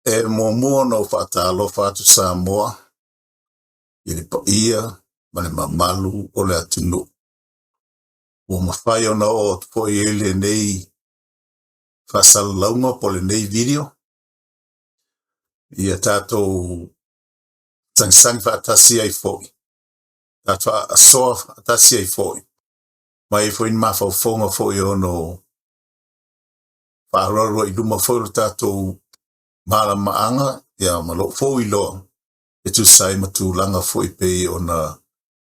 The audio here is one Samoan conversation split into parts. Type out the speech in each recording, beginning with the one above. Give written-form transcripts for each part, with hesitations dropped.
E muamua ona ou faatalofa atu Samoa i le paia ma le mamalu o le atunuu. Ua mafai ona oo atu foi i ai lenei faasalalauga po o lenei video ia tatou sagisagi faatasi ai foi, tatou faasoa faatasi ai foi, ma e i ai foi ni mafaufauga foi e ono faaaloalo ai i luma foi o le tatou malamaaga ia ma lou foi iloa e tusa ai ma tulaga foi pei ona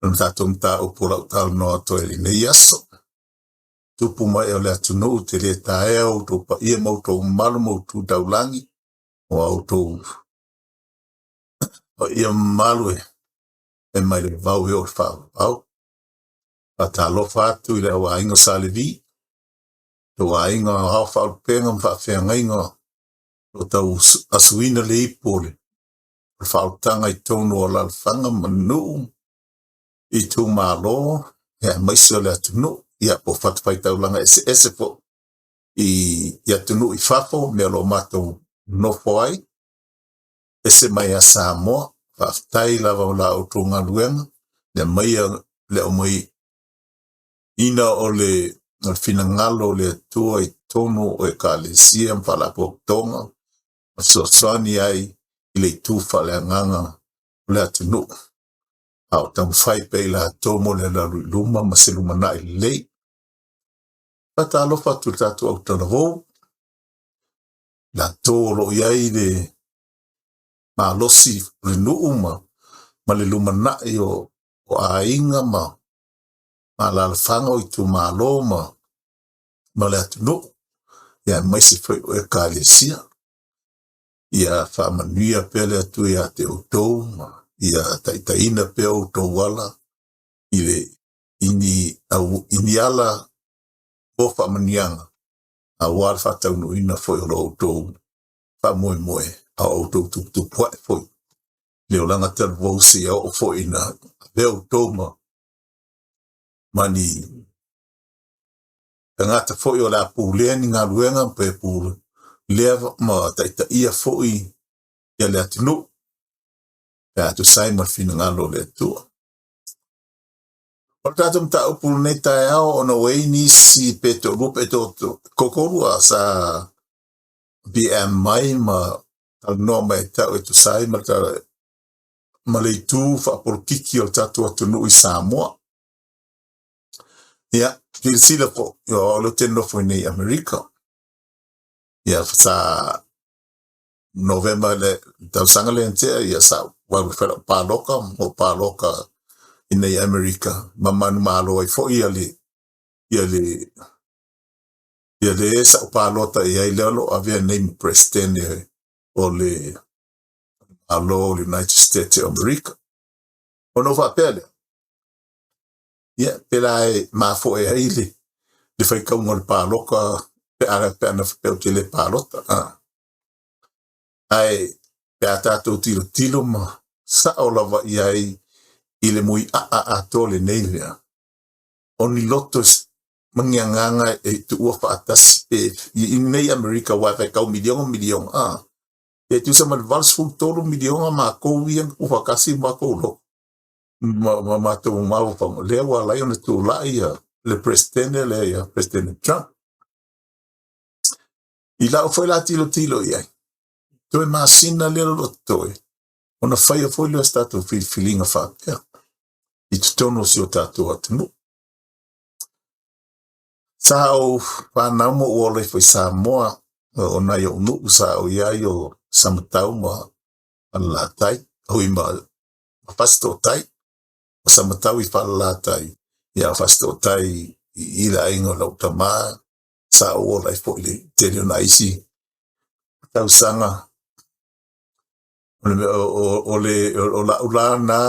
o le tatou mataupu o lau talanoa atu ai i lenei aso. Tupu mai o le atunuu te le taea outou paia ma outou mamalu ma outou taulagi o a outou paia mamalu e mai le vavau e oo i le faavavau. Faatalofa atu i le au aiga o Sa Levi, tou aiga o ao faaulupega ma faafeagaiga o tau asuina le ipu o le faaolataga i totonu o alaalafaga ma nuu, itumalo, aemaise o le atunuu, ia po o fatafaitaulaga eseese foi i atunuu i fafo, mea o lo o matou nofo ai, ese mai ia Samoa. Faafetai lava o la outou galuega, le aumaia, le aumai ina o le finagalo o le Atua i totonu o Ekalesia ma Faalapotopotoga ma fesoasoani ai i le itu faaleagaga o le atunuu, a o taumafai pea i latou mo le alualu i luma ma se lumanai lelei. Faatalofa atu i le tatou autalavou, latou o lo o i ai le malosi o le nuu ma le lumanai o aiga ma alaalafaga o itumalo ma le atunuu, ia aemaise foi o Ekalesia. Ia faamanuia pea le Atua ia te outou ma ia taitaiina pea outou ala i le i ni, au, i ni ala mo faamanuiaga aua le faataunuuina foi o lo outou faamoemoe a o outou tuputupuae foi le olaga talavou seia oo foi ina avea outou ma ni tagata foi o le a pulea ni galuega pe pulea ma taitaia foi ia le atunuu pe a tusa ai ma le finagalo o le Atua. O le tatou mataupu lenei taeao ona ua i ai nisi pe toalua pe toatolu sa PM mai ma talanoa mai tau e tusa ai ma le itu faapolokiki o le tatou atunuu i Samoa. Ia, silasila foi, o au lea ou te nofo i nei i Amerika. Ia, sa Novema le tausaga lea na tea, ia sa ou alu e fai lau paloka, ma ou paloka i nei Amerika, ma manumalo ai foi ia le ia le ia le sa ou palota i ai lea o lo o avea nei ma Peresetene o le Malo o le United States o Amerika. Ona ou faapea lea, ia, pe la e mafoe ai le faitauga o le paloka pe a pe ana faapea ou te le palota. Ae pe a tatou tilotilo ma sao lava i ai i le muiaa atoa lenei mea, o ni loto ma ni agaga e tuua faatasi pe i nei Amerika aua e faitau miliona miliona, e tusa ma le 83 miliona matou ia na tuufaatasi ma matou loto ma matou mafaufauga, lea ua ala ai ona tulai ia le Peresetene lea, ia Peresetene Trump. I lau foi la tilotilo i ai, toe masina lea o lo o totoe, ona faia foi lea o se tatou filifiliga faapea i totonu o si o tatou atunuu. Sa ou fanau ma ou ola ifo i Samoa, o nai ou nuu sa ou i ai o Samatau ma Falelatai, oi ma Fasitootai, o Samatau i Falelatai, ia o Fasitootai i le aiga o lau tama, sa ou ola ai foi i le tele o nai isi tausaga. O le o lau la na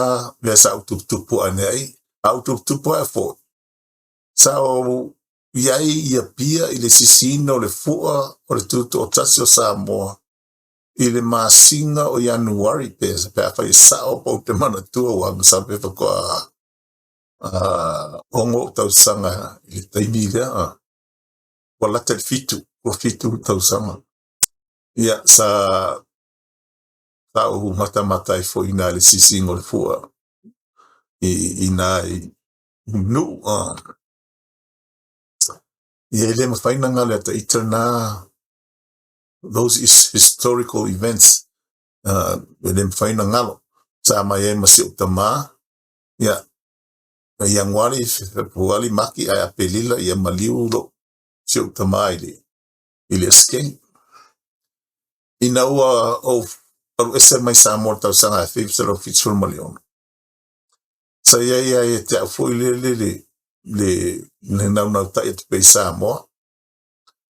mea sa ou tuputupu ane ai, a ou tuputupu ae foi, sa ou i ai i Apia i le sisiina o le fua o le Tutoatasi o Samoa. I le masina o Ianuari pe pe afai e sao pa ou te manatua ua masalo pe faatoa 6 ou tausaga i le taimi lea ua lata i le 7, ua 7 tausaga. Ia sa sa ou matamata ai foi i le sisiina o le fua i ina i Nuu. Ia e le mafai ona galo ia ita na those is historical events e le mafai ona galo. Sa mai ai ma si ou tamā, ia Ianuari, Fepuari, Maki ae Aperila ia maliu lo si ou tamā i le Eseteni. Ina ua ou alu ese mai Samoa i le tausaga 1976, sa i ai ia te au foi le le le le le naunautai atu pea i Samoa.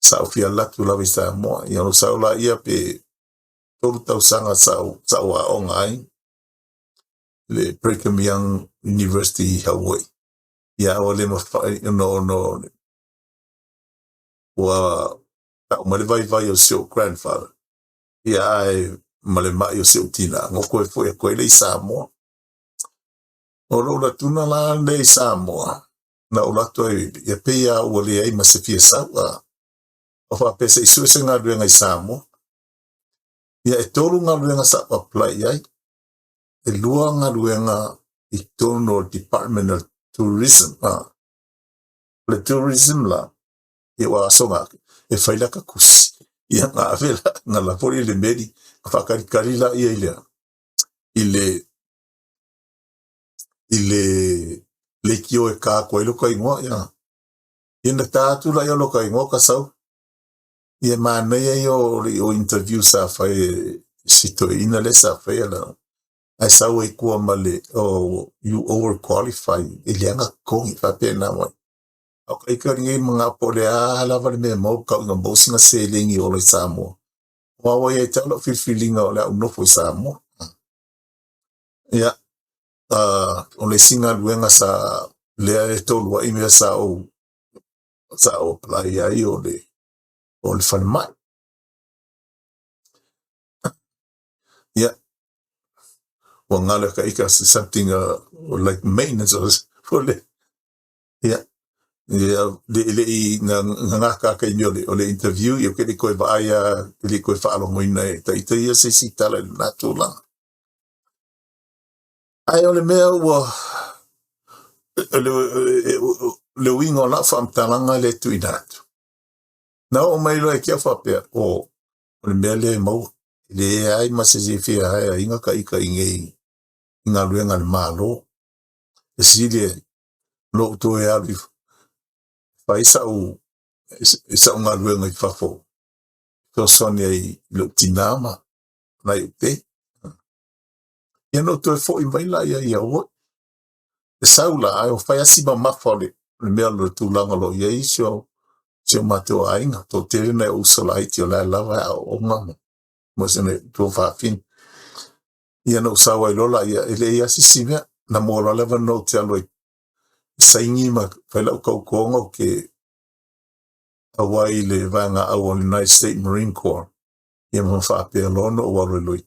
Sa ou fia alu atu lava i Samoa. Ia o sau laia pe 3 tausaga sa ou aoga ai le Brigham Young University i Hawaii. Ia ua le mafai no no ua tau mai le vaivai o si ou grandfather. Ia ae ma le mai o si ou tina. Ngo koe foi atu ai le i Samoa. O lou latuna la le i Samoa, na ou alu atu ai, ia pei a ua leai ma se fia sau. O faapea se i sue se galuega i Samoa. Ia e 3 galuega sa ou apply i ai. E 2 galuega i totonu o le Department of Tourism. O le tourism la, ia ua aso ngā, e fai la ka kusi. Ia ngā ave la, ngā la foli le meri, nga whakakarikari la ia i le, i le, i le leitio e kā koe lo ka ingoa, ia. Ia na tā atu la ia lo ka ingoa ka sau. Ia manaia ia o le o interview sa fai e si toeaina lea sa faia la. Ae sau ai kua ma le, "Oh, you overqualify," e leaga totogi faapena mai. O ka ika lenei ma ngā po le a lava le mea mau kau inga mau singa seleni o ola i Samoa. Ua ua ia i te au lau filifiliga o le a ou nofo i Samoa. Ia, o le isi galuega sa lea e 3 ai mea sa ou apply ai o le falemai. Ia, ua galo ka ika something like maintenance or le ia ia le le i nga nga ka ka i o le interview ia ke le koe vaai a ke le koe faalogoina e ta ita ia se isi tala i lena tulaga. Ae o le mea ua le uiga o lau faamatalaga lea e tuuina atu. Na oo mai loa e ke au faapea, o le mea lea e maua. E leai ma se isi fia haeaiga ka ika i nei i galuega a le Malo. E sili e lou toe alu i fai sa'u galuega i fafo fesoasoani ai i lou tinā ma nai ou te. Ia na ou toe fo'i mai la ia i Hawaii. E sau la, ae o fai asi mamafa o le mea o le tulaga o lo o i ai si o matou aiga. Toatele nai ou uso laiti o la e lava e aooga ma se nai tuafafine. Ia na ou sau ai loa laia, e leai lava se isi mea. Na maua loa le avanoa ou te alu ai saini ma fai lau tautoga ou te auai i le vaega au o le United States Marine Corps. Ia ma faapea loa ona ou alu ai loa i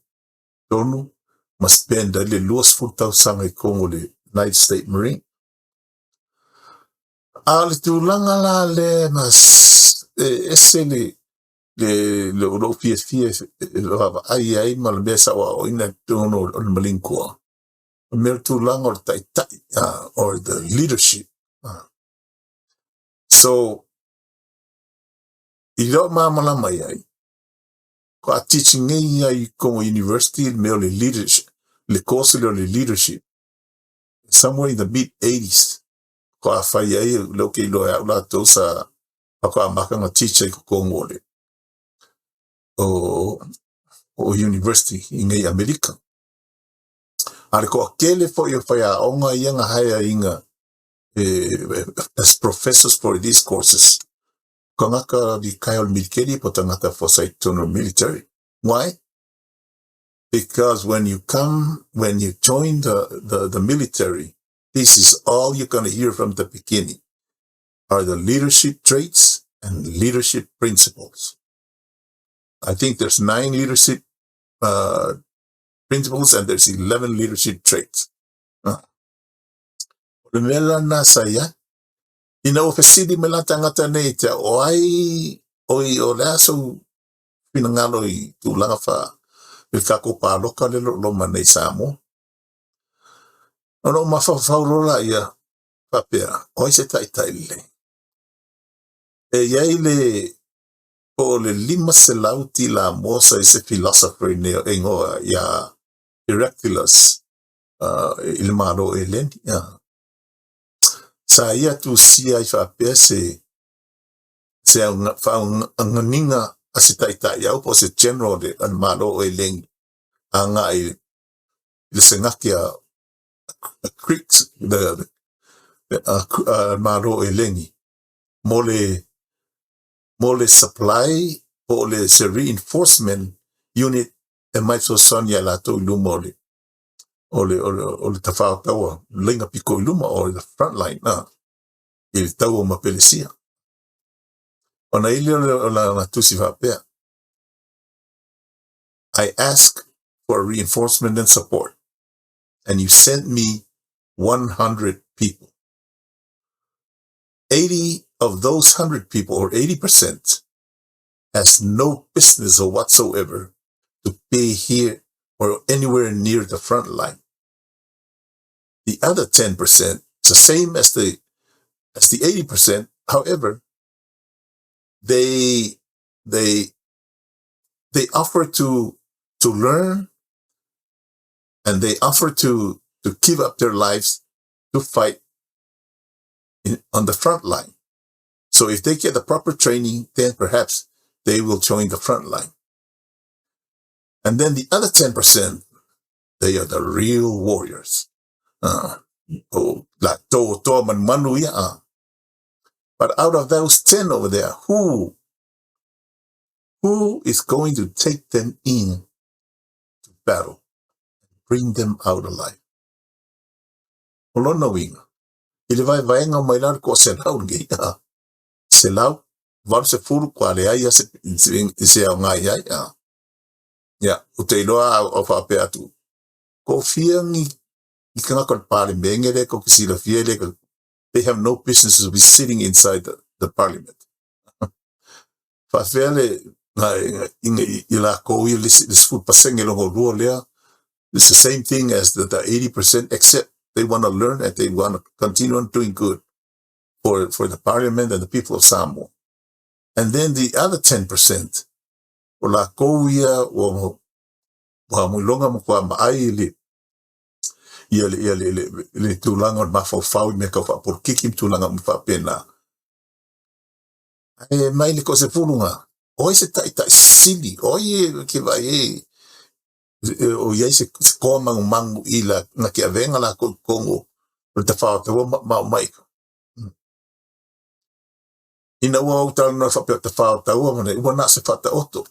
totonu ma spend ai le 20 tausaga i totonu o le United States Marine. A o le tulaga la lea na e ese le lou fiafia e vaavaai ai ma le mea sa ou aoaoina i totonu o le Marine Corps. O le mea o le tulaga o le taitai, or the leadership. So, i lou malamalama i ai, ko a teaching nei ia i Kongo University le mea o le leadership, le course lea o le leadership. Somewhere in the mid 80s, ko a fai ai le o ke iloa e au latou sa faatoa amata ona teach ai i totonu o le o university i nei Amerika. A le toatele foi o faiaoga ia na haeaiga as professors for these courses. Tagata ritaea o le military po tagata fo sa i totonu o le military. Why? Because when you come, when you join the military, this is all you're going to hear from the beginning are the leadership traits and leadership principles. I think there's 9 leadership principles and there's 11 leadership traits. O le mea la lena sa i ai. Ina ua fesili mai la tagata nei te o ai oi o le a sou finagalo i tulaga fa i le tatou paloka lea o lo o loma nei i Samoa. Ona ou mafaufau loa laia faapea, o ai se taitai lelei? E i ai le po o le 500 tilamoa sa i se philosopher nei e igoa ia Heraclius i le Malo o Eleni. Sa ia tusia ai faapea se se faauganiga a se taitai au po o se general o le Malo o Eleni agai i le senate a Greeks, the Malo o Eleni mo le supply po o le se reinforcement unit e mai fesoasoani ia latou i luma o le tafao taua laina pito i luma o le front line i le taua ma Pelesia. Ona i lea o lana tusi faapea, "I ask for reinforcement and support, and you sent me 100 people. 80 of those 100 people, or 80%, has no business or whatsoever to be here or anywhere near the front line. The other 10% is the same as the 80%. However, they offer to learn and they offer to give up their lives to fight on the front line. So if they get the proper training, then perhaps they will join the front line. And then the other 10%, they are the real warriors. Oh, like to toa manumanu ia. But out of those 10 over there, who is going to take them in to battle and bring them out alive?" O lona uiga, i le vaevaega mai la le 100 lenei, 180 kua leai a se aoga i ai. Ia, ou te iloa au faapea atu, ko fia ni i tagata o le Palemene lea tou te silafia le they have no business to be sitting inside the parliament. Faafefea le i lakou ia le 10% lona lua lea? It's the same thing as the 80%, except they want to learn and they want to continue on doing good for the parliament and the people of Samoa. And then the other 10%, o lakou ia ua muiloga ma kua maai i le ia le ia le le tulaga o le mafaufau i mea tau faapolokiki ma tulaga uma faapena. Ae mai le 10 lena, o ai se taitai sili, o ai e ke vaai e o i ai se toa manumanu i la na te avega lakou i totonu o le tafao taua ma o mai. Ina ua ou talanoa faapea tafao taua ma ua na se faataoto.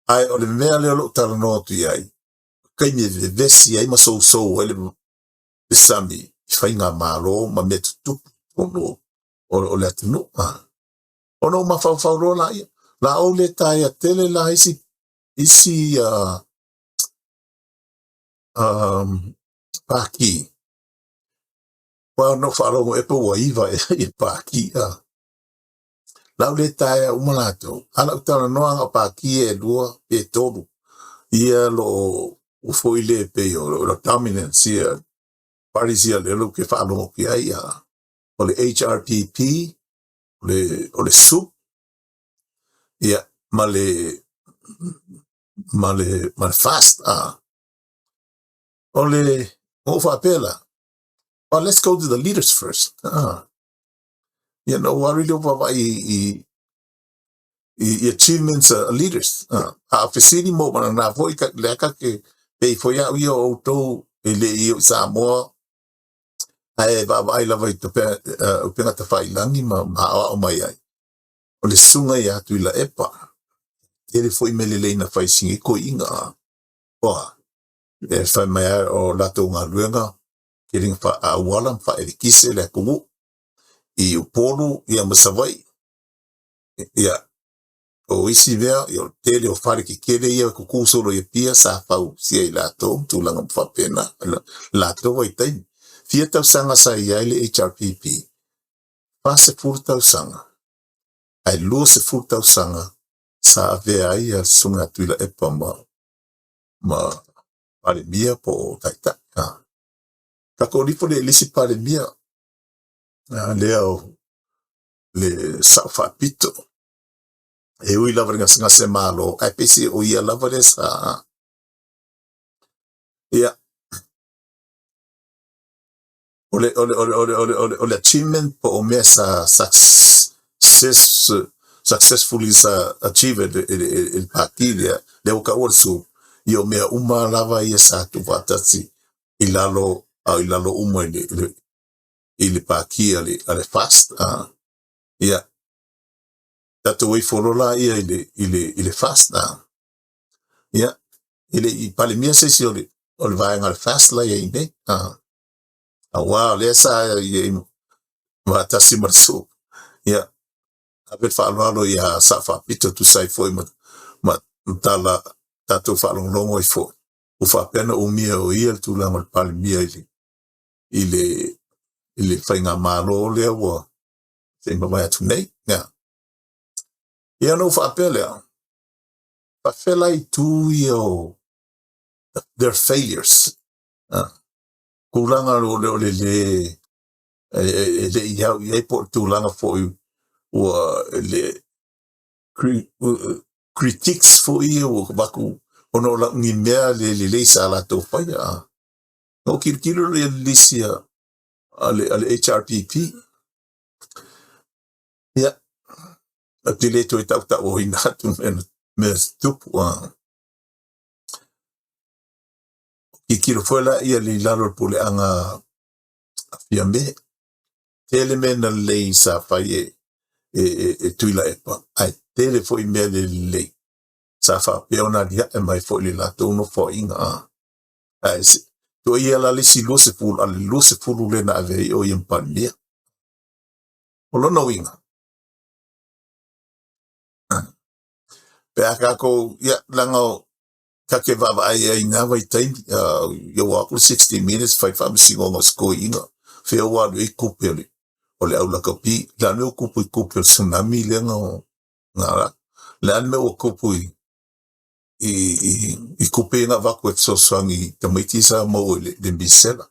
Ae o le mea lea o lou talanoa atu i ai, taimi e vevesi ai ma sousou ai le sami i faigamalo ma mea tutupu totonu o le atunuu. Ona ou mafaufau loa laia, la ou le taea tele la isi paki. Ua na ou faalogo ea pe ua 9 ea paki. La ou le taea uma latou. A lau talanoaga o paki e lua pe tolu. Ia lo o foi le pe o le dominance ia parties ia lea ou ke faalogo atu i ai. O le HRPP, o le SUP, ia, ma le FAST. O le, o faapea la, well, let's go to the leaders first. Ia, na ua alu lea vaavaai i achievements a leaders. A fesili mo mana foi ka lea ka ke pei foi au ia o outou e le i o Samoa ae vaavaai lava i upega tafailagi ma aoao mai ai. O le susuga ia Tuilaepa, tele foi mea lelei na fai sigi toeaiina. Oa, e fai mai ai o latou galuega, tele na auala ma faaelekise le atunuu i Upolu ia ma Savaii. Ia, O isi mea, ia, o le tele o fale tetele ia e tutu solo i Apia sa fausia e i latou ma tulaga uma faapena i le latou vaitaimi. Fia tausaga sa i ai le HRPP? 40 tausaga, ae 20 tausaga sa avea ai le Susuga ia Tuilaepa ma Palemia po o Taitai. Tatou alu ifo lea i le isi Palemia, lea o le Sao Faapito, e ui lava i le gasegase malo, ae pei o ia lava lea sa... Ia, o le, o le, o le, o le, o le, o le, o le achievement po o mea sa successfully sa achieve e le pati lea, lea ua taua le SUPS, ia o mea uma lava ia sa tuufaatasi i lalo, a i lalo uma i le pati a le FAST. Ia, tatou ifo loa laia i le FAST. Ia, e le i Palemia se isi o le vaega o le FAST la i ai nei. Aua o lea sa i ai faatasi ma le SUPS. Ia, ave le faaaloalo ia Sao Faapito tusa ai foi ma tala tatou faalogologo ai foi. Ua faapea ona umia o ia le tulaga o le Palemia i le faigamalo lea ua se i mavae atu nei. Ia, ia ona ou faapea lea, faapefea la itu ia o their failures. Tulaga o le le e le i au i ai po o le tulaga foi ua le critiques foi ia ua avatu ona o lau ni mea le lelei sa latou faia. Na ou tilotilo lea i le lisi a le HRPP. Ia, ou te le toe tautauina atu mea tupu. Tilotilo foi la ia i lalo o le puleaga a Fiame. Tele mea na lelei sa fai e Tuilaepa, ae tele foi mea le lelei sa faapea ona alia'e mai foi le latou nofoaiga. Ae tuuaia la le isi 20, a le 20 lea na ave ai o ia ma Palemia. O lona uiga, pe a tatou, ia, leaga ta te vaavaai ai i na vaitaimi, ia ua atu le 60 Minutes fai faamasinoga o se toeaina, fea ua alu ai tupe o le au lakapi, le a le mea ua tupu i tupe o le tsunami lea na le a le mea ua tupu i tupe ia na avatu e fesoasoani i tamaiti sa maua i le misela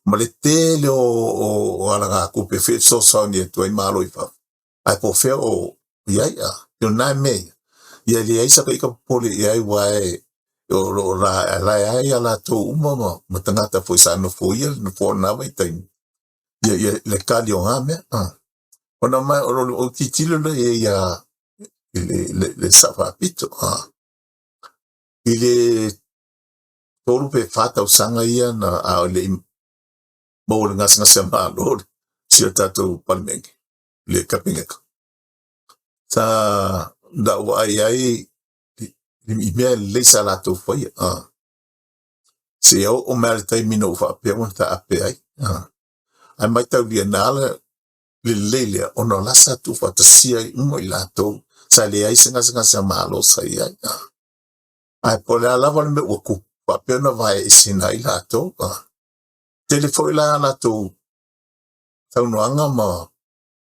ma le tele o alagatupe e fesoasoani atu ai Malo i fafo, ae po o fea o i ai a o na mea ia, ia e leai sa ita popole i ai, ua e o lo o la la ai a latou uma ma tagata foi sa nofoia le nofoa na vaitaimi ia, ia le kali o ngā mea. Ona mai o lo o tilotilo lea ia i le Sao Faapito i le 3 pe 4 tausaga ia na a o le i maua le gasegase a Malo si o tatou Palemene, le Kapeneta. Sa na ou vaai ai i mea lelei sa latou faia. Seia oo mai le taimi na ou faapea ua taape ai. Ae mataulia na ala le lelei lea ona o la sa tuufaatasia ai uma i latou sa leai se gasegase a Malo sa i ai. Ae po o le a lava le mea ua tupu faapea ona vaeeseina ai latou. Tele foi la latou saunoaga ma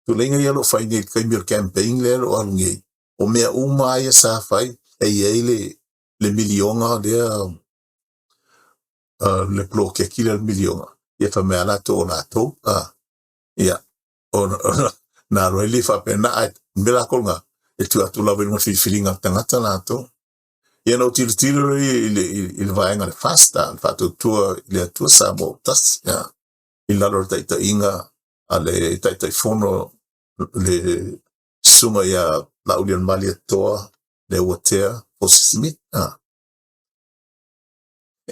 tuleiga ia o lo o fai nei i le taimi o le campaign lea o lo o alu nei. O mea uma ia sa fai e i ai le miliona lea, le poloketi lea o le miliona. Ia fai mai lava latou o latou. Ia, ona na alu ai le faapena, ae o le mea latou lena, e tuu atu lava i luga o le filifiliga a le tagata latou. Ia na ou tilotilo lea i le vaega o le FAST, le Faatuatua i le Atua Samoa ua Tasi, ia, i lalo o le taitaiga a le Taitaifono le susuga ia Laaulialemalietoa Leuatea Polsey Smith.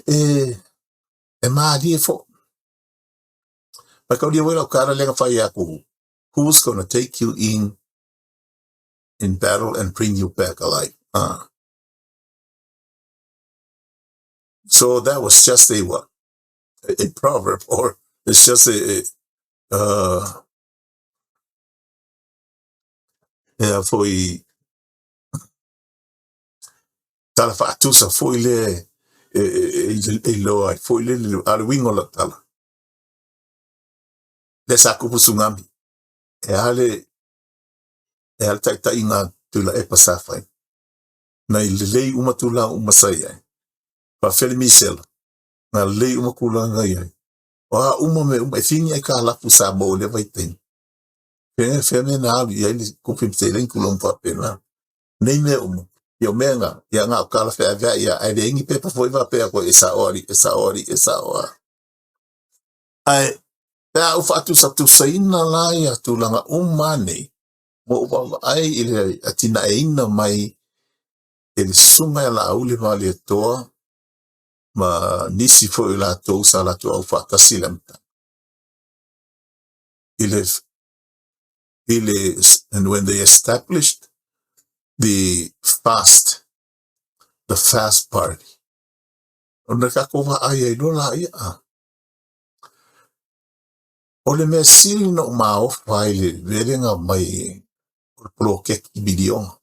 E malie foi. Mataulia foi lau tala lea na fai atu, "Who's gonna take you in battle and bring you back alive?" So that was just a what? A proverb, or it's just a ea foi. Tala faatusa foi lea e iloa ai foi le a le uiga o lau tala. Lea sa tupu tsunami. E a le taitaiga a Tuilaepa sa fai? Na i lelei uma tulaga uma sa i ai. Faafefea le misela? Na lelei uma tulaga i ai. O a uma mea uma, e fia ni aitalafu sa maua i lea vaitaimi? Fea mea na alu i ai le tupe seleni tulaga faapena? Nei mea uma, ia o mea na, ia na o tala feaveai ia, ae leai ni pepa foi faapea koe e sao alii, e sao alii, e sao a. Ae pe a ou faatusatusaina la ia tulaga uma nei, ua ou vaavaai i le atinaeina mai e le susuga ia Laauli Malietoa ma nisi foi o latou sa latou aufaatasi i le amataga. I le and when they established the fast party. Ona tatou vaai ai loa laia. O le mea sili na ou maofa ai le velega mai o le poloketi miliona.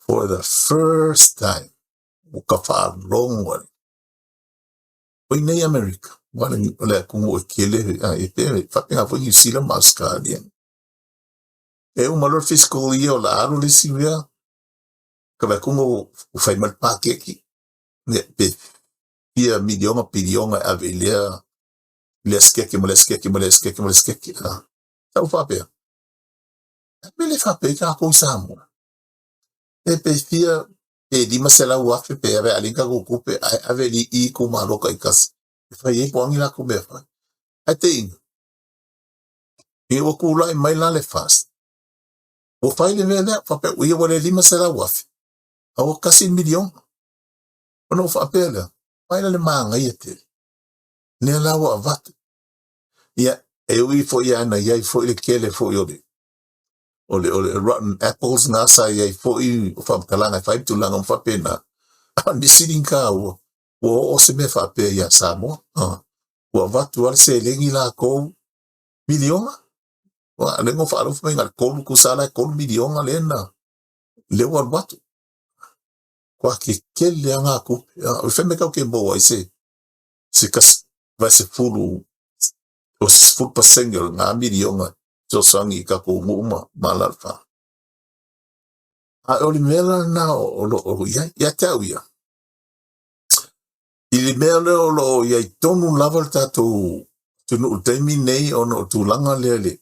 For the first time, ua ka faalogo ai. O i nei Amerika, o le atunuu e tele, e pe faapena foi Niu Sila ma Australia. E uma loa le fiscal year o le a alu le isi mea, ka vaai atu ua fai mai le paketi, pe fia miliona piliona e ave i lea sikeke ma lea sikeke ma lea sikeke ma lea sikeke. Sa ou faapea, e pe le faapea i tatou i Samoa. Pe fia pe 500,000 pe ave a le tatou tupe ae ave i itumalo taitasi. E fai ai po o a ni latou mea fai. Ae teiga, ina ua tulai mai la le FAST, ua fai le mea lea, faapea ia ua le 500,000, a ua 1 miliona. Ona ou faapea lea, mai la le manaia tele. Lea la ua avatu. Ia, e ui foi ana i ai foi le tele foi o le rotten apples na sa i ai foi o faamatalaga e fai tulaga ma faapena. A o le mea taua, ua oo se mea faapea ia Samoa. Ua avatu lava le seleni latou miliona. Ua le no faalofa mai na le 3 tusa la e 3 miliona lea na lea ua alu atu. Kua ke kele anga tupe. O le fai mai tau ke maua ai se kasi vai se fulu o se 10% o ngā miliona fesoasoani i tatou nuu ma alaalafaga. A o le mea la lena o lo o i ai ia te au ia. I le mea lea o lo o i ai tonu lava le tatou atunuu i le taimi nei ona o tulaga lea le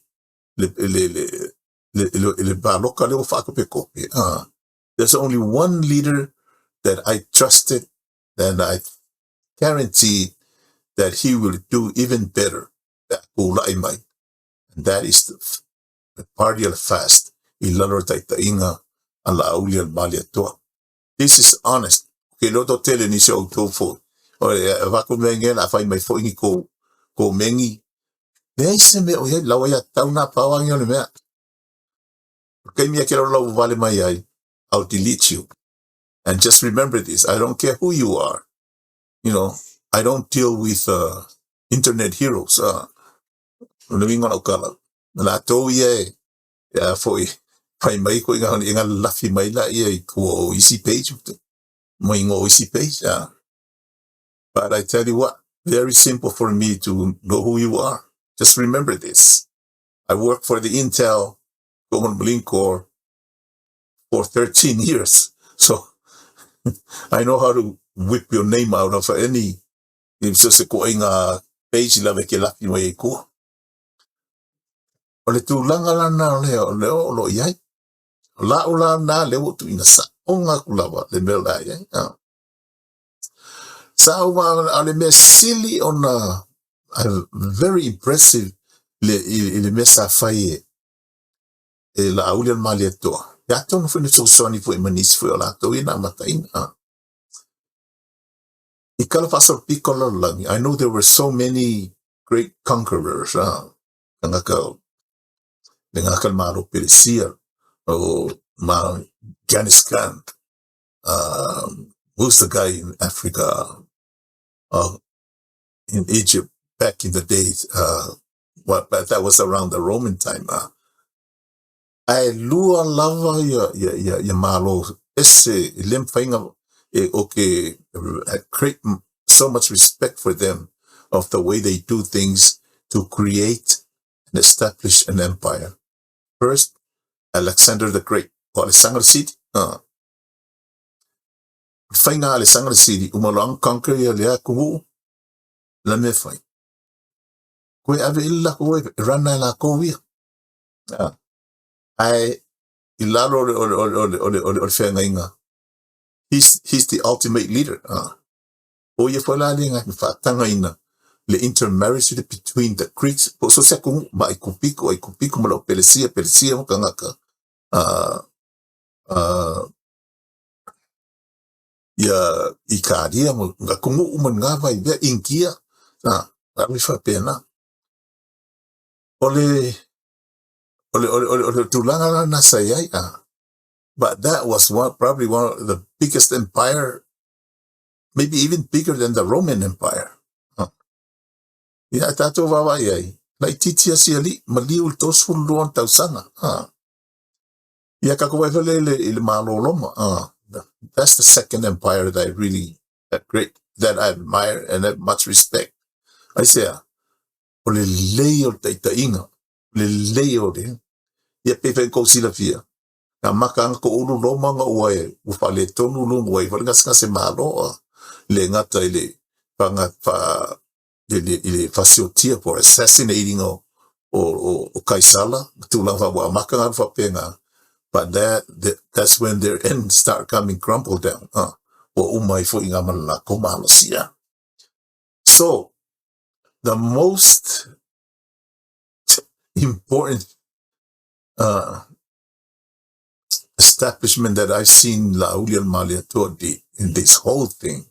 paloka lea ua faatopekope. There's only one leader that I trusted and I guarantee that he will do even better pe a tulai mai. And that is the party of the FAST i lalo o le taitaiga a Laaulialemalietoa. This is honest. Ke loto tele nisi o outou foi. O le avatu mea nge la fai mai foi ni ko mengi. Leai se mea o iai, laua ia tau nā pau angi o le mea. O le taimi e ke lau vale mai ai, I'll delete you. And just remember this, I don't care who you are. I don't deal with internet heroes. O le uiga o lau tala. Latou ia e ia foi fai mai ko inga lafi mai la ia i tua o isi page mo ingo o isi page. But I tell you what, very simple for me to know who you are. Just remember this. I worked for the Intel Government Marine Corps for 13 years. So I know how to whip your name out of any so se ko inga page lave ke lafi mai e kua. O le tulaga lana o lea o lea o lo i ai. O la o la na le ua tuuina saoga atu lava le mea la i ai. Sa ou a le mea sili ona very impressive le i le mea sa fai e Laaulialemalietoa. Ia atonu foi na fesoasoani foi ma nisi foi o latou ia na amataina. I kala faasolopito o le lalolagi, I know there were so many great conquerors, tagata le gata le Malo Peresia, o ma Genghis Khan, who's the guy in Africa, in Egypt back in the days, well, but that was around the Roman time. Ae lua lava ia Malo. Ese i le mafaiga e o ke create so much respect for them of the way they do things to create and establish an empire. First, Alexander the Great, o Alesanga le Sili. Le faiga a Alesanga le Sili, uma loa ona conquer ia lea atunuu, la mea fai. Koe ave i le lakou e run e lakou ia. Ae i lalo o le, o le, o le, o le, o le, o le, o le feagaiga, he's the ultimate leader. O ia foi la le ngai faatagaina le intermarriage between the Greeks, po so se atunuu ma Aikupito, Aikupito ma lau Pelesia, Pelesia ma tagata ia Ikaria ma atunuu ma ngā vai mea, India, alu i faapena. O le o le, o le, o le, o le tulaga la na sa i ai. But that was one, probably one of the biggest empire, maybe even bigger than the Roman Empire. Ia, e tātou vaavaai ai, laitiiti a si alii, maliu i le 32 tausaga. Ia, kākou vaai foi lea i le Malo o Roma. That's the second empire that I really, that great, that I admire and have much respect. Aisea, o le lelei o le taitaiga, o le lelei o le, ia pei foi kou silafia, na maka anga ko ulu Roma nga ua e, ua faaletonu luga ua i foi le gasegase malo, le gata i le whanga, wha, i le fasiotia for assassinating o Kaisala, ma tulaga fa ua amaka ngā faapena. But that's when their end start coming crumple down. Ua uma ai foi ngā mana lākou malosi. So, the most important establishment that I've seen Laauli o le Malietoa in this whole thing,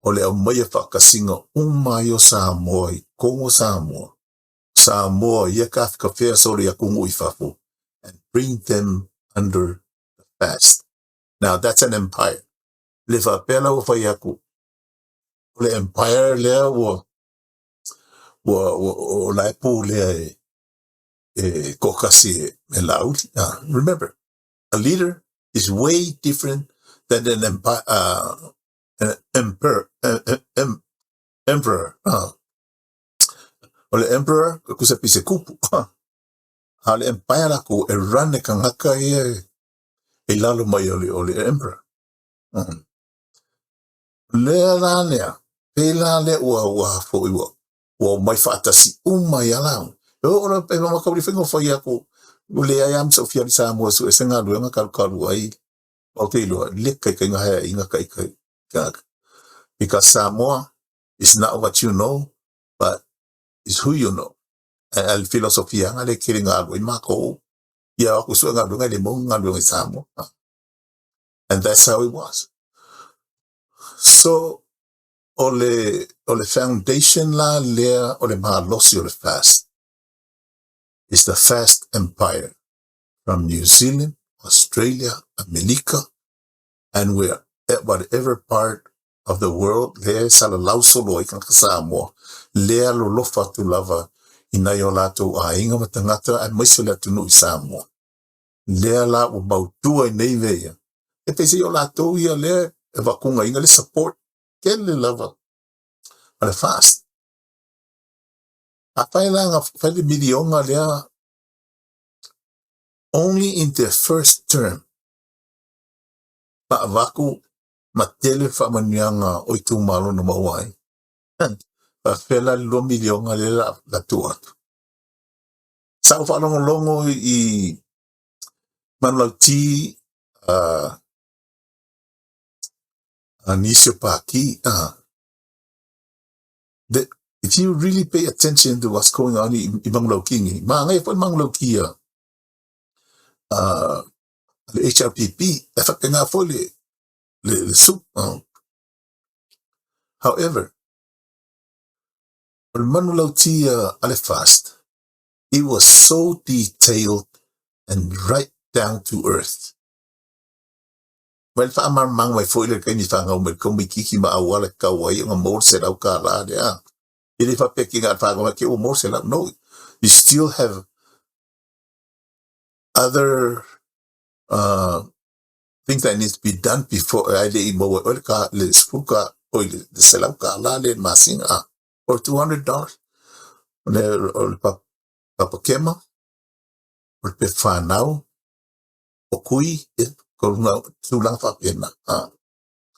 o le aumaia faakasiga uma ai o Samoa i totonu o Samoa, Samoa ia kafekafea solo i atunuu i fafo, and bring them under the fast. Now that's an empire. Le faapea la ua fai atu, o le empire lea ua o la e pulea e toatasi e Laauli. Remember, a leader is way different than an empire, an emperor. Emperor. O le emperor, kusa pise kupu. A le empire lākou e run e tagata ia e lalo mai o le emperor. Lea la lea, pe la lea ua foi ua mai faatasi uma ia lau. E o la pe ma kauli whenga whai aku, o le ai am Sofia li Samoa su e se galuega kalukalu ai, o te iloa, le kai kai ngaha inga kai kai. Because Samoa is not what you know, but is who you know. A le filosofia nga le kere ngā i mākou, ia aku sua galuega le mo galuega i Samoa. And that's how it was. So, o le foundation la lea o le malosi o le fast is the fast empire from New Zealand, Australia, America, and where at whatever part of the world lea e salalau solo ai tagata Samoa, lea lolofa atu lava i nai o latou aiga ma tagata aemaise o le atunuu i Samoa. Lea la ua mautua i nei mea ia. E pei o latou ia lea e vakugaina le support tele lava o le fast. Afai la na fai le miliona lea only in their first term, faavaku ma tele faamanuiaga o itumalo na maua ai. Faapefea la le 2 miliona lea la tuu atu. Sa ou faalogologo i manulauti a nisi o Paki. If you really pay attention to what's going on i Manulauki, magaia foi Manulauki a le HRPP, e faapena foi le SUP. However, o le manulauti a le fast, it was so detailed and right down to earth. Ma le faamalamalamaga mai foi le taimi fanau mai komaikiki ma auala e tatau ai ona maua le $100 lea. E le faapea ki na fanau mai ke ua maua le 100. No, you still have other things that needs to be done before ae le i maua ai oe le ka le 10 ka oi le $100 lea i le masina a or $200. O le o le papa kema, o le pepa fanau, o kui, ia, tulaga faapena.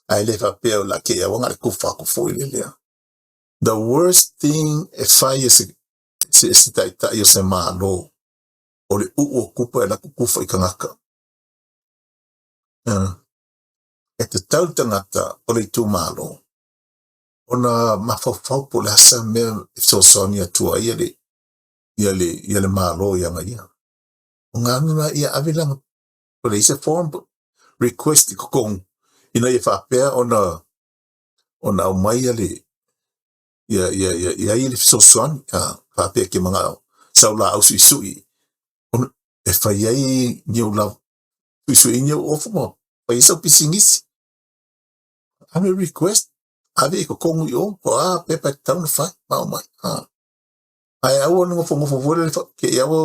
Ae le faapea o le a kei aua na o le kufa atu foi le lea. The worst thing e fai e se se taitai o se Malo, o le uu o tupe e alu atu kufa i tagata. E tatau le tagata o le itumalo ona mafaufau po o le a sa mea e fesoasoani atu ai le ia le ia le Malo ia ia. O ngā nuna ia ave lana o le isi form request i totonu ina ia faapea ona ona aumai le ia ia ia ia ai le fesoasoani a faapea ke manao sau laau suisui ona e fai ai ni ou lau suisui ni ou ofu ma fai ai sau pisinisi. Ave request, ave i totonu i o, po o a pepa e tatau ona fai ma aumai. Ae aua le nofonofo foi lele te i aua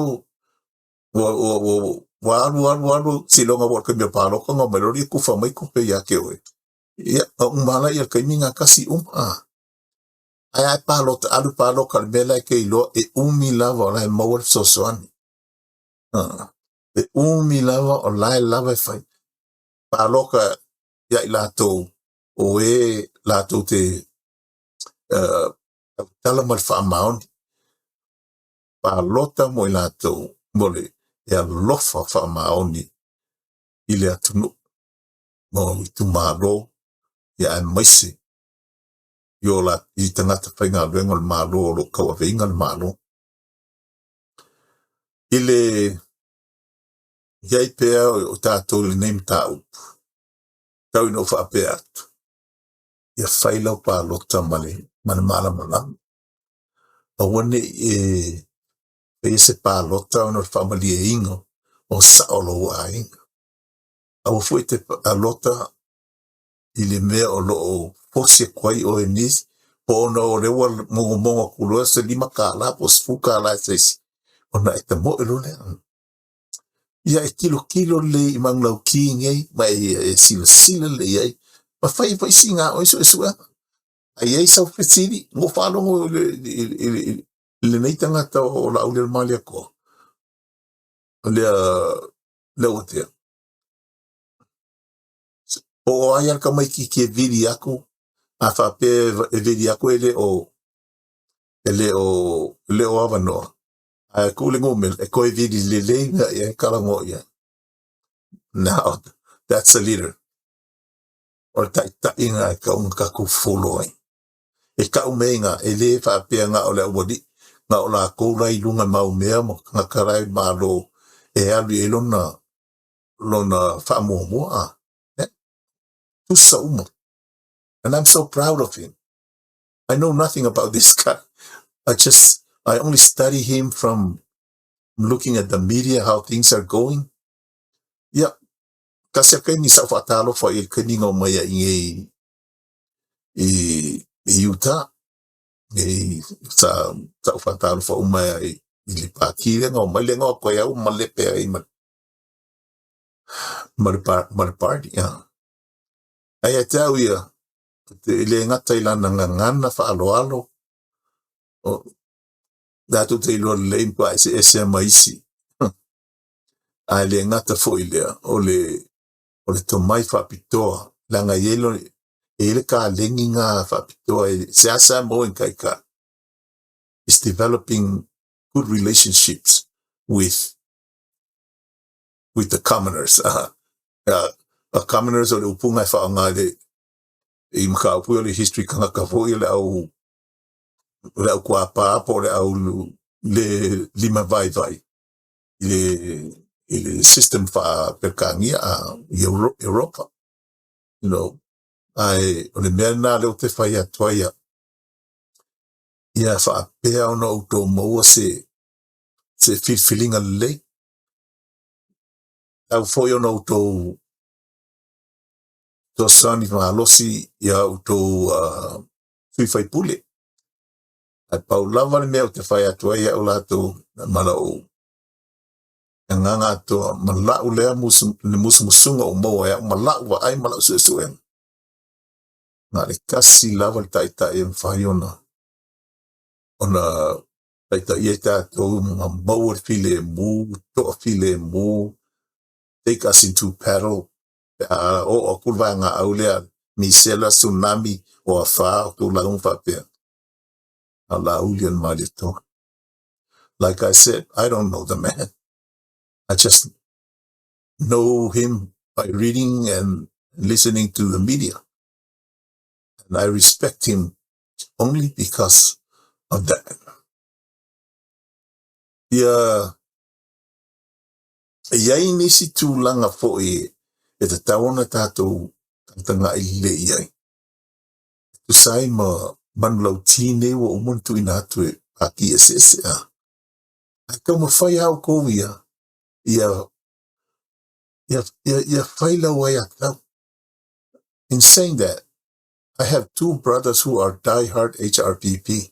ua ua ua ua alu alu alu seiloga ua oo i le taimi o le palota ona omai loa lea tufa mai tupe ia te oe. Ia, na uma lava le taimi lena tasi uma. Ae a e palota, alu palota i le mea la e te iloa e umi lava o la e maua le fesoasoani. E umi lava o la e lava e fai. Palota ia i latou o e latou te tautala ma le faamaoni. Palota mo i latou mo le e alofa faamaoni i le atunuu ma itumalo ia aemaise i o la i tagata faigaluega o le Malo o lo o tauaveina le Malo. I le i ai pea o tatou i lenei mataupu, tau ina ou faapea atu, ia fai lau palota ma le ma le malamalama. Aua ne i e faia se palota ona o le faamalieina o sao o lou aiga. Aua foi e te palota i le mea o lo o fosi atu ai oe e nisi, po ona o lea ua mogomogo atu loa se $5 po o $10 i se isi, ona e tamoe loa lea. Ia e tilotilo lelei i manulauti nei ma e silasila lelei i ai, ma fai ai foi sina oe suesuega. A i ai sau fesili, na ou faalogo i lenei tagata o Laaulialemalietoa, lea Leuatea. Po o ai a le tamaitiiti e vili atu, a faapea e vili atu e le o e le o e le o avanoa, ae tuu le numera e toe vili lelei mea i ai talanoa i ai. Now, that's a leader. O le taitaiga e tatau ona tatou follow ai. E tau mea i ina, e le faapea na o le aualii, na o latou la i luga i mau mea ma tagata la i Malo e alu i ai lona lona faamuamua. A, yeah. Tusa uma. And I'm so proud of him. I know nothing about this guy. I just, I only study him from looking at the media, how things are going. Yeah, tasi a kaimi sa ou faatalofa i le kaimi na omai ai nei i, i Utah. I, sa, sa ou faatalofa uma i, i le pāti lea na omai lea na o atu ai au ma lepe ai ma, ma le, ma le party. Yeah. Ae ia te au ia, e le gata i lana gagana faaaloalo, o, tatou te iloa lelei matua eseese lava ma isi. Ae le gata foi lea, o le, o le tomai faapitoa, leaga e i ai le, e i ai le kalegi na faapitoa e seasea maua i ita is developing good relationships with with the commoners. A commoners o le upuga e faaaoga i le i mataupu o le history kanaka foi o le au o le au kuāpā po o le au le lima vaivai i le i le system faa-Peretania a i Europa. You know, ae o le mea lena lea ou te fai atu ai au, ia faapea ona outou maua se se filifiliga lelei. Tau foi ona outou fesoasoani malosi ia outou uh, sui faipule. Ae pau lava le mea ou te fai atu ai au latou ma lau Agaga atoa ma la'u lea le musumusuga ua maua e a'u ma la'u vaai ma la'u suesuega. Na o le tasi lava le taitai e mafai ona ona taitaia i tatou ma maua le filemu, toafilemu, take us into battle pe a oo atu le vaegaau lea misela, tsunami, o afa, o tulaga uma faapea. A o Laauli o le Malietoa. Like I said, I don't know the man. I just know him by reading and listening to the media. And I respect him only because of that. Ia, e i ai nisi tulaga foi e tatau ona tatou tagatagai lelei i ai. E tusa ai ma manulauti nei ua uma ona tuuina atu e Pāti Eseese. Ae taumafai lava outou ia, ia, ia, ia, ia fai lau aiatatau. In saying that, I have two brothers who are die-hard HRPP.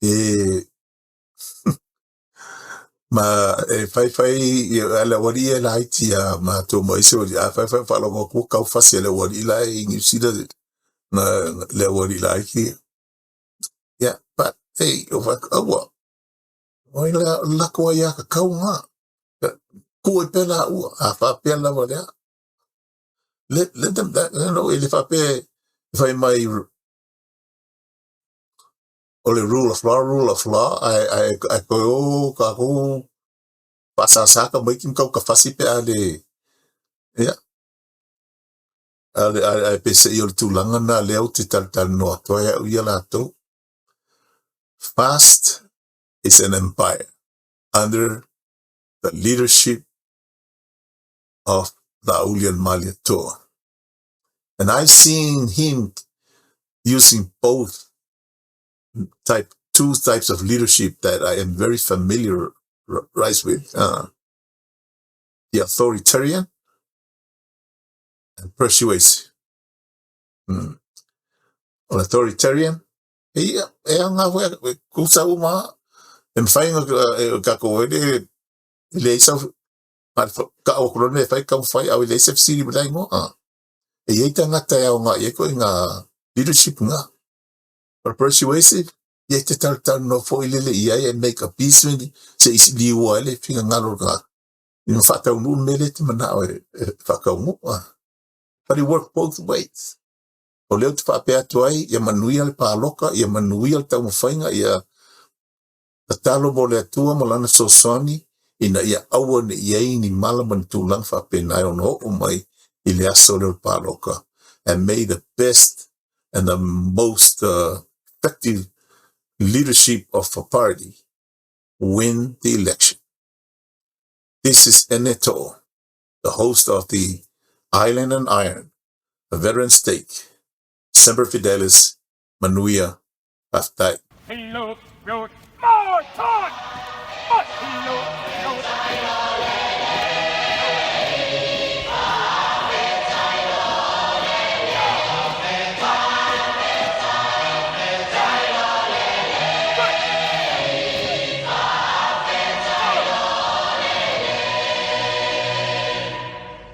E ma e faifai a le aualii e laiti a matou ma isi aualii, a faifai faalogo atu ua taufasi e le aualii la e i Niu Sila na le aualii laiti. Yeah, but hey, o fai atu, aua, o ai la latou aiatatau na. Tuu ai pea laua, a faapea lava lea. Let them, that, you know, e le faapea e fai mai o le rule of law, rule of law, ae, ae, ae toe o tatou faasasa tamaiti ma tautafasi pe a le, ia, ae, ae, ae peiseai o le tulaga lena lea ou te talatalanoa atu ai au ia latou. FAST is an empire under the leadership of Laaulialemalietoa. And I've seen him using both type, two types of leadership that I am very familiar with. The authoritarian and persuasive. O le authoritarian, e ia, e aoga foi, e kusa uma, e mafai ona e tatou ai le, e leai sau, ka'au atu loa le mea e fai, taumafai, a e leai se fesili ma le igoa. E i ai tagata e aoga i ai ituaiga leadership na. O le persuasive, ia e te talatalanoa foi lele i ai e make a peace with se i liua ai le finagalo o le tagata. Ina faataunuu le mea lea e te manao e, e faataunuu. But it work both ways. O lea ou te faapea atu ai, ia manuia le paloka, ia manuia le taumafaiga, ia tatalo mo le Atua ma Lana fesoasoani ina ia aua ne i ai ni mala ma ni tulaga faapena e ono oo mai i le aso lea o le paloka. And may the best and the most effective leadership of a party win the election. This is Ene To'o, the host of the Island and Iron, a veteran stake. Semper Fidelis, manuia, faafetai.